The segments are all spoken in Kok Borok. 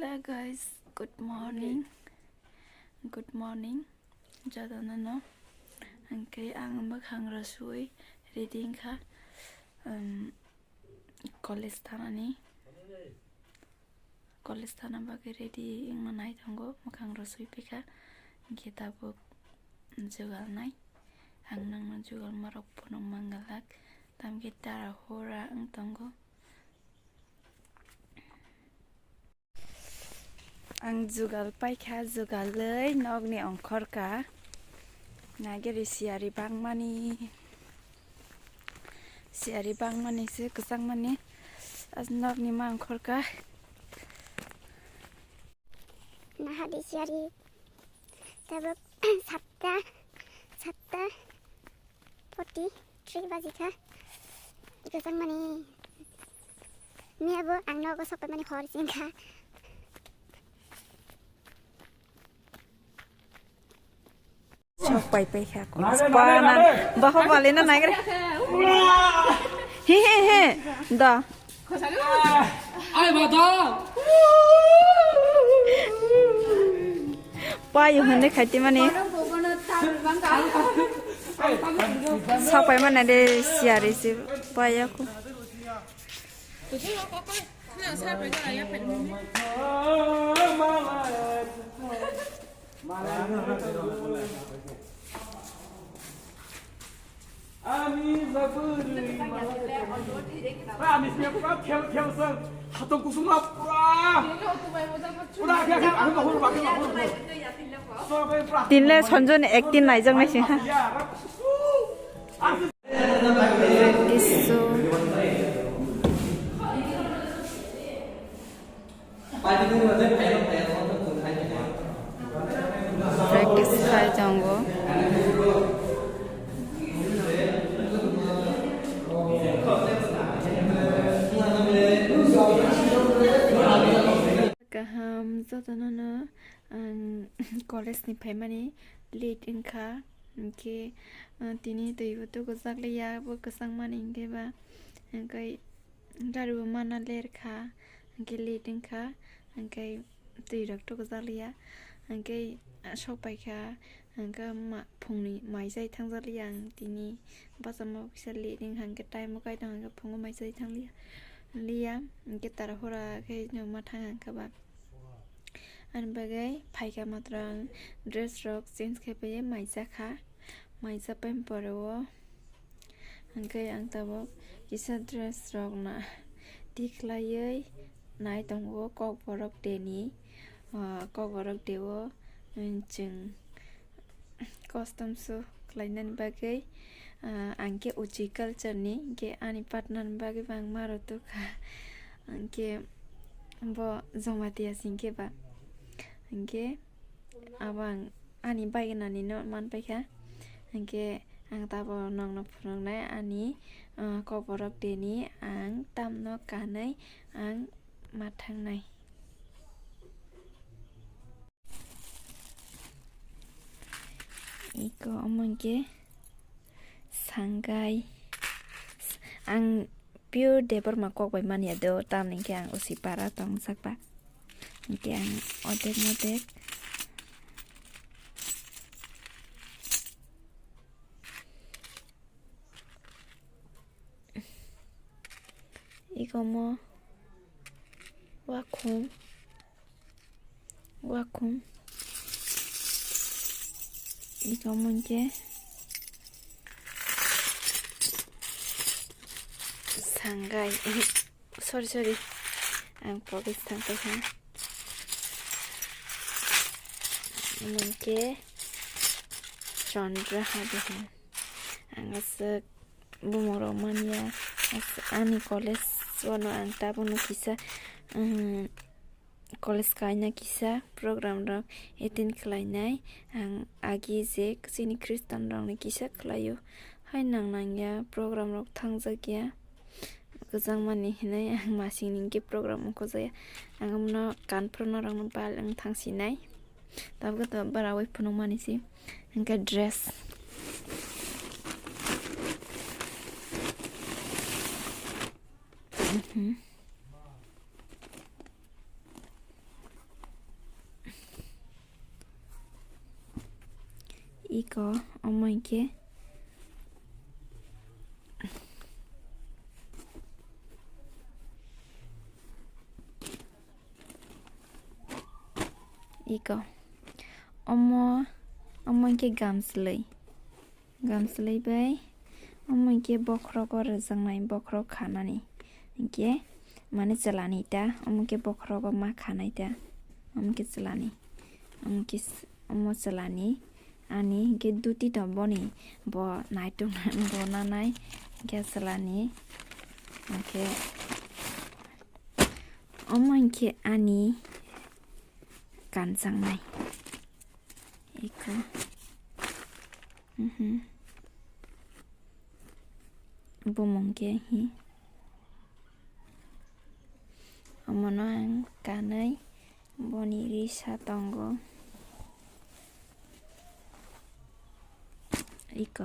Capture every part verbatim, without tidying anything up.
Hello guys, good morning. Good morning. Jotono no. Hwnkhe ang mwkhang rw suwi ready wngkha. Um, college thanani. College thana bagwi ready wngna nai tongo. Mwkhang rw suwi phikha. Hwnkhe tabuk jugalnai. Ang nangno jugalmarok phunuk mangalak. Tamkhe tara hora wng tongo. Ang jugal paikha, jugalwi nokni ongkhorkha. Nageri siyari bangmani, siyari bangmani se kwchangmani. As nokni ma ongkhorkha. Nahadi siyari tabuk satta, satta. Forty three baji kha. Kwchangmani. Miya bo ang nogo sok paimani hor sing kha. Sok pai pai kha. Bahubali na naigra. He he he. Da. Ai ba da. Payo hwnwi khaiti mani. Sapai mana de siyari si payo ko. Tinle Sanjoni acting naijak nai se ha. Practice so. Practice khai tongo. Kaham jotono no ang college ni phaimani late wngkha, hinkhe, ah, tini twi bo tukujak liya, bo kwchang mani hinkhe ba, hinkhe gari bo mana ler kha, hinkhe late wngkha, hinkhe twi rok tukujak liya, hinkhe sok paikha, hinkhe ma-, phungni mai chai thangjak liya ang tini, bachama bo kisa late wngkha, hinkhe time bo kaitor hinkhe phungo mai chai thang liya, liya, hinkhe tara hora khe no ma thang hinkhe ba. Ani bagwi phaikha matwrang dress rok change khai paiwi mai jakha, mai japai pore o hinkhe ang tabuk kisa dress rok na tikhlaiwi nai tongo Kokborok day ni, ah, Kokborok day o, um, chwng custom show khlainani bagwi, ah, ang khe Uchi culture ni, hinkhe ani partner ni bagwi bo ang maro tukha. Hinkhe bo Jamatia singkhe ba. Hinkhe abo ang ani baignani no manpaikha. Hinkhe ang tabuk nokno phunuknai ani, ah, Kokborok day ni ang tamno kanwi ang ma thangnai. Iko omo hinkhe sangai. Ang pure Debbarma kok bai manya do, tamni hinkhe ang Usi para tong sakba. Hinkhe ang odek modek. Iko omo wakhung. Wakhung. Iko omo hinkhe sangai. Sorry, sorry. Ang pogis thang tongkha. Omo hinkhe Chandra ha de ha. Ang aswk bumung rok manya. As-, ani college o no ang tabukno kisa, um, college kaina kisa program rok attend khlainai. Ang agi je chini Christian rok ni kisa khlaio. Hai nang nang ya program rok thangjak ya. Kwchang mani hinwi ang masing ni hinkhe program ongkhorjak ya. Ang omono kan phuru norok no bal wng thang sinai. Tabuk to bara wi phunuk mani se. Hinkhe dress. Mhm. Iko, omo hinkhe. Iko. Omo, omo hinkhe gamslai. Gamslai bai. Omo hinkhe bokhrogo rwjaknai, bokhorok khanani. Hinkhe mane chwlani ta, omo hinkhe bokhrogo ma khanai ta. Omo hinkhe chwlani. Omo hinkhe s-, omo chwlani. Ani hinkhe duti to boni bo naitok bo nanai hinkhe chwlani. Hinkhe omo hinkhe ani kanjaknai. Iko. Mhm. Bumung khe hi. Omono ang kanwi boni risa tongo. Iko.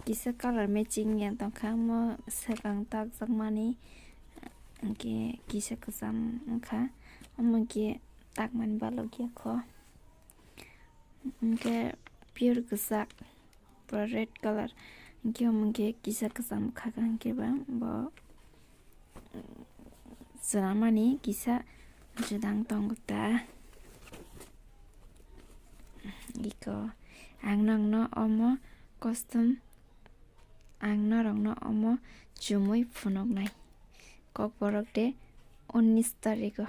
Kisa colour matching ya tongkha, omo swkang takjakmani, hinkhe kisa kwcham wngkha, omo hinkhe takmani balokya kho. Hinkhe pure kwchak, pura red colour. Hinkhe omo hinkhe kisa kwcham kha, hinkhe ba bo chwlamani kisa judang tongo ta. Iko ang nokno omo custom, ang norokno omo chumui phunuknai. Kokborok de unis tariko.